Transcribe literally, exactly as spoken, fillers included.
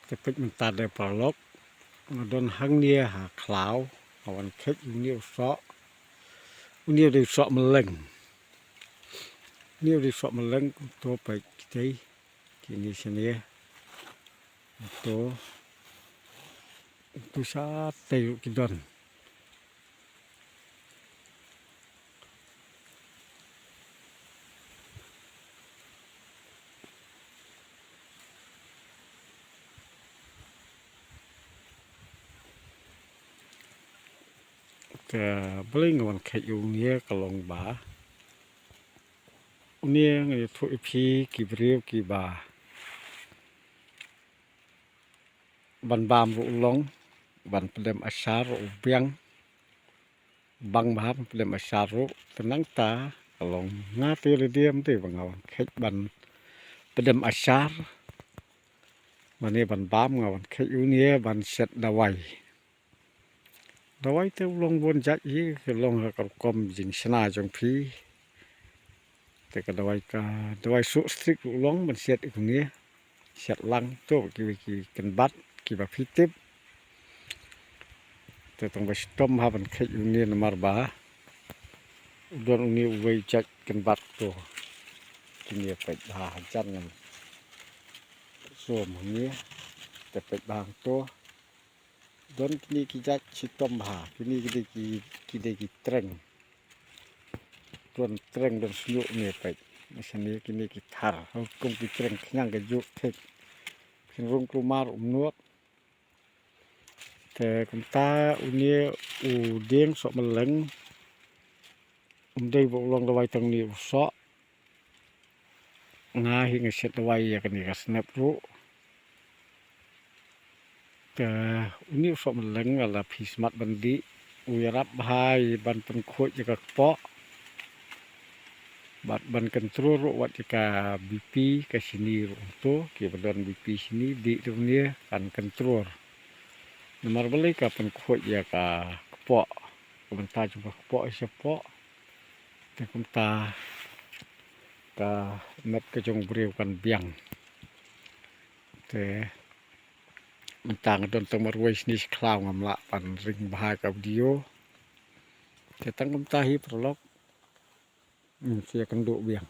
Te peit mynta de paralok, nga don hangne ha khlaw, nga wan kheit ïa une u soh. Une u dei u soh mylleng. Une u dei u soh mylleng, to peit kitei. Kine shane. To. To shatei ruh ki don. Te balei nga wan kheit ïa une ka long ba une nga ïathuh ïa phi ki briew kiba ban bam ruh u long, ban pdem ashar ruh u biang, bang bha ban pdem ashar ruh. Te nangta ka long nga te lade ym dei ba nga wan kheit ban pdem ashar, mane ban bam, nga wan kheit ïa une ban shet dawai. Dawai te u long bun jait hi, ka long ha ka rukom jingshna jong phi. Te ka dawai, ka dawai suh strik u long ban shet ïa une. Shet lang to kiwei ki kynbat kiba phi tip. Te tang ba shitom ha ban kheit ïa une namar ba u don une uwei jait kynbat to. Kine peit ha jan ngam sum hangne. Te peit ba hangto. Don kine ki jait shitom bha, kine ki dei ki, ki dei ki treng. Don treng, don shñiuh ne peit. Shane kine ki thar, ha kum ki treng khñiang kajuh thik. Phin rung kulmar um nud. Te kumta une u dieng soh mylleng. Um dei ba u long dawai tang une u soh. Nga hi nga shet dawai ïa kane ka snep ruh. Te une u soh mylleng lada phi smat ban dih, u ïarap bha ïa ban pynkhuid ïa ka kpoh. Bad ban control ruh wat ïa ka B P, ka shini ruh hangto, kiba don B P shini, dih da une kan control. Namar balei, ka pynkhuid ïa ka kpoh, ka bynta jong ka kpoh ïa shapoh. Te kumta ka met ka jong u briew kan biang. Te mynta nga don tang marwei shane sha khlaw, ngam lah ban ring bha ïa ka video. Te tang kumta hi paralok. Hmm, sa ïakynduh biang.